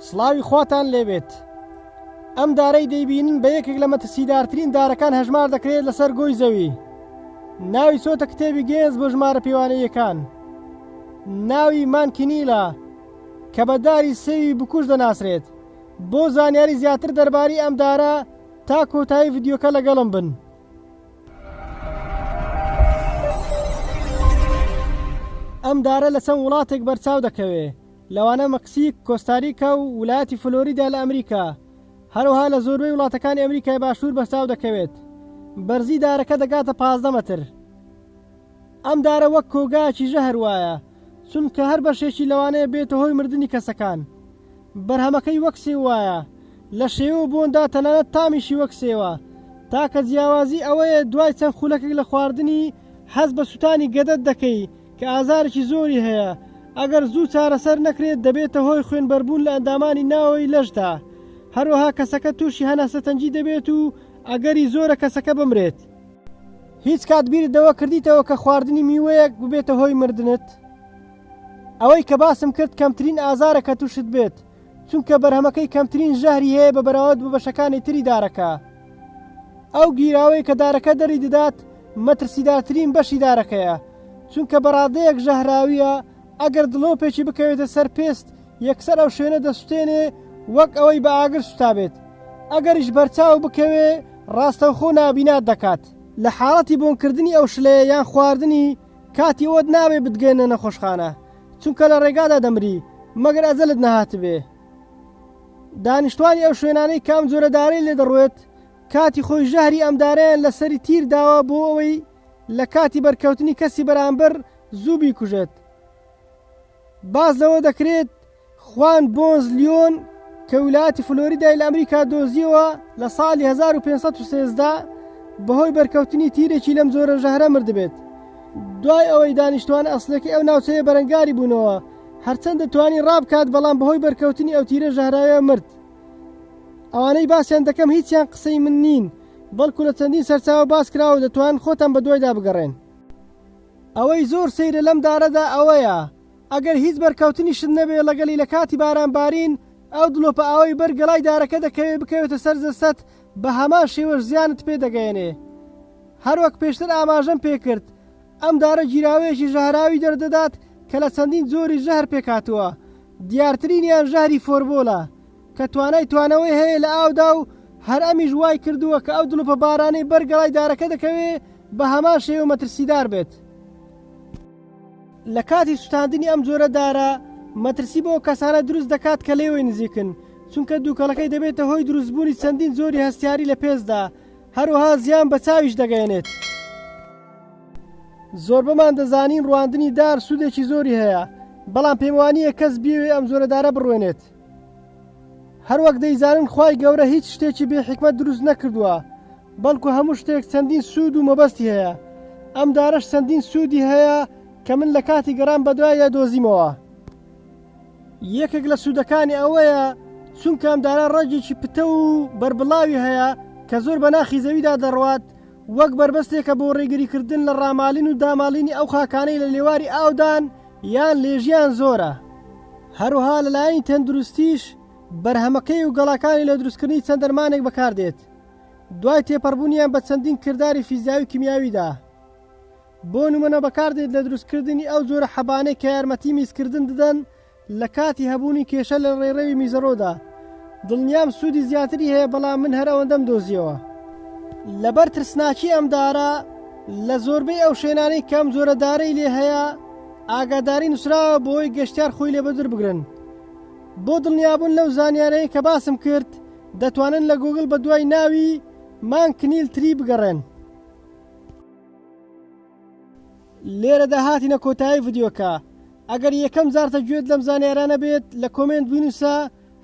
سڵاوی خواتان لێبێت. ئەم دارەی دەیبینن بە یەکێک لە مەترسیدارترین دارەکان هەژمار دەکرێت لەسەر گۆی زەوی. ناوی چۆتە کتێبی گێنز بۆ ژمارە پێوانەییەکان. ناوی مانکینیلە کە بە داری سێوی بکوژ دەناسرێت. بۆ زانیاری زیاتر دەربارەی ئەم دارە تا کۆتایی ڤیدیۆکە لەگەڵم بن. ئەم دارە لە چەند وڵاتێک بەرچاو دەکەوێ لەوانە مەکسیک، کۆستاریکا و ولایەتی فلۆریدا لە ئەمریکا. هەروەها لە زۆربەی وڵاتەکانی ئەمریکای باشوور بەرچاو دەکەوێت. بەرزی دارەکە دەگاتە 15 مەتر. ئەم دارە وەک کۆگایەکی ژەهر وایە، چونکە هەر بەشێکی لەوانەیە بێتە هۆی مردنی کەسەکان. بەرهەمەکەی وەک سێو وایە، لە شێوە و بۆندا تەنانەت تامیشی وەک سێوە، تاکە جیاوازی ئەوەیە دوای چەند خولەکێک لە خواردنی هەست بە سوتانی گەدەت دەکەی کە ئازارێکی زۆری هەیە، ئەگەر زوو چارەسەر نەکرێت دەبێتە هۆی خوێنبەربوون لە ئەندامانی ناوەوەی لەشدا، هەروەها کەسەکە تووشی هەناسەتەنگی دەبێت و ئەگەری زۆرە کەسەکە بمرێت. هیچ کات بیرت لەوە کردیتەوە کە خواردنی میوەیەک ببێتە هۆی مردنت؟ ئەوەی کە باسم کرد کەمترین ئازارە کە تووشت بێت، چونکە بەرهەمەکەی کەمترین ژەهری هەیە بە بەراورد بە بەشەکانی تری دارەکە. ئەو گیراوەی کە دارەکە دەری دەدات مەترسیدارترین بەشی دارەکەیە، چونکە بە ڕادەیەک ژەهراوییە ئەگەر دڵۆپێکی بکەوێتە سەر پێست یەکسەر ئەو شوێنە دەسوتێنێ وەک ئەوەی بە ئاگر سوتابێت، ئەگەریش بەرچاو بکەوێ ڕاستەوخۆ نابینات دەکات. لە حاڵەتی بۆنکردنی ئەو شلەیە یان خواردنی، کاتی ئەوەت نابێ بتگەیەننە نەخۆشخانە، چونکە لە ڕێگادا دەمری، مەگەر ئەجەلت نەهاتبێ. دانیشتوانی ئەو شوێنانەی کە ئەم جۆرە دارەی لێ دەڕوێت، کاتی خۆی ژەهری ئەم دارەیان لە سەری تیر داوە بۆ ئەوەی لە کاتی بەرکەوتنی کەسی بەرامبەر زوو بیکوژێت. باس لەوە دەکرێت خوان بۆنز لیۆن کە ویلایەتی فلۆریدای لە ئەمریکا دۆزیەوە لە ساڵی 1513 بەهۆی بەرکەوتنی تیرێکی لەم جۆرە ژەهرە مردبێت. دوای ئەوەی دانیشتوان ئەسڵەکەی ئەو ناوچەیە بەرەنگاری بوونەوە هەرچەندە توانی ڕابکات بەڵام بەهۆی بەرکەوتنی ئەو تیرە ژەهراویە مرد. ئەوانەی باسیان دەکەم هیچیان قسەی من نین بەڵکو لە چەندین سەرچاوە باس کراوە دەتوان خۆتان بەدوایدا بگەڕێن. ئەوەی زۆر سەیرە لەم دارەدا ئەوەیە ئەگەر هیچ بەرکەوتنیشت نەبێ ڵەگەلی لە کاتی باران بارین ئەو دڵۆپە ئاوەی بەر گەڵای دارەکە دەکەوێ بکەوێتە سەر جەستەت بە هەمان شێوەش زیانت پێ دەگەیەنێ هەروەک پێشتر ئاماژەم پێکرد ئەم دارە گیراوەیەکی ژەهراوی دەردەدات کە لە چەندین جۆری ژەهر پێکهاتووە دیارترینیان ژەهری فۆربۆلە کە توانای توانەوەی هەیە لە ئاودا و هەر ئەمیش وای کردووە کە ئەو دڵۆپە بارانەی بەر گەڵای دارەکە دەکەوێ بە هەمان شێوە مەترسیدار بێت. لە کاتی سوتاندنی ئەم جۆرە دارە مەترسی بۆ ئەو کەسانە دروست دەکات کە لێوەی نزیکن، چونکە دووکەڵەکەی دەبێتە هۆی دروستبوونی چەندین جۆری هەستیاری لە پێستدا، هەروەها زیان بە چاویش دەگەیەنێت. زۆربەمان دەزانین ڕواندنی دار سوودێکی زۆری هەیە، بەڵام پێموانییە کەس بیەوێ ئەم جۆرە دارە بڕوێنێت. هەروەک دەیزانن خوای گەورە هیچ شتێکی بێ حیکمەت دروست نەکردووە، بەڵکو هەموو شتێک چەندین سوود و مەبەستی هەیە، ئەم دارەش چەندین سوودی هەیە کە من لە کاتی گەڕان بەدوایدا دۆزیمەوە. یەکێک لە سوودەکانی ئەوەیە چونکە ئەم دارە ڕەگێکی پتەو و بەربڵاوی هەیە کە زۆر بە ناخی زەویدا دەڕوات، وەک بەربەستێکە بۆ ڕێگریکردن لە ڕاماڵین و داماڵینی ئەو خاکانەی لە لێواری ئاودان یان لێژیان زۆرە. هەروەها لەلایەنی تەندروستیش بەرهەمەکەی و گەڵاکانی لە دروستکردنی چەند دەرمانێک بەکاردێت دوای تێپەڕبوونیان بە چەندین کرداری فیزیاوی و کیمیاویدا. بۆ نمونە بەکاردێت لە دروستکردنی ئەو جۆرە حەبانەی کە یارمەتی میزکردن دەدەن لە کاتی هەبوونی کێشە لە ڕێڕەوی میزەڕۆدا. دڵنیام سوودی زیاتری هەیە بەڵام من هەر ئەوەندەم دۆزیەوە. لەبەر ترسناکی ئەم دارە لە زۆربەی ئەو شوێنانەی کە ئەم جۆرە دارەی لێ هەیە ئاگاداری نووسراوە بۆی گەشتیار خۆی لێ بەدوور بگرن. بۆ دڵنیابوون لەو زانیارەی کە باسم کرد دەتوانن لە گوگڵ بە دوای ناوی manchineel tree بگەڕێن. لێرەدا هاتینە کۆتایی ڤیدیۆکە ئەگەر یەکەم جارتە گوێت لەم زانیارانە بێت لە comment بینوسە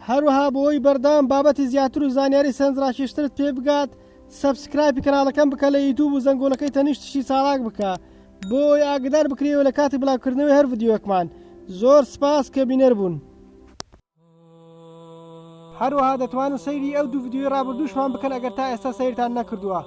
هەروەها بۆی بەردەوام بابەتی زیاتر و زانیاری سەرنجڕاکێشترت پێ بگات subscribe ی کەناڵەکەم بکە لە یوتوب و زەنگۆڵەکەی تەنیشتشی چالاک بکە بۆ ئەوەی ئاگدار بکرێەوە لە کاتی بڵاوکردنەوەی هەر ڤیدیۆیەکمان زۆر سپاس کە بینەر بوون. هەروەها دەتوانن سەیری ئەو دوو ڤیدیۆی ڕابردووشمان بکەن ئەگەر تا ئێستا سەیرتان نەکردووە.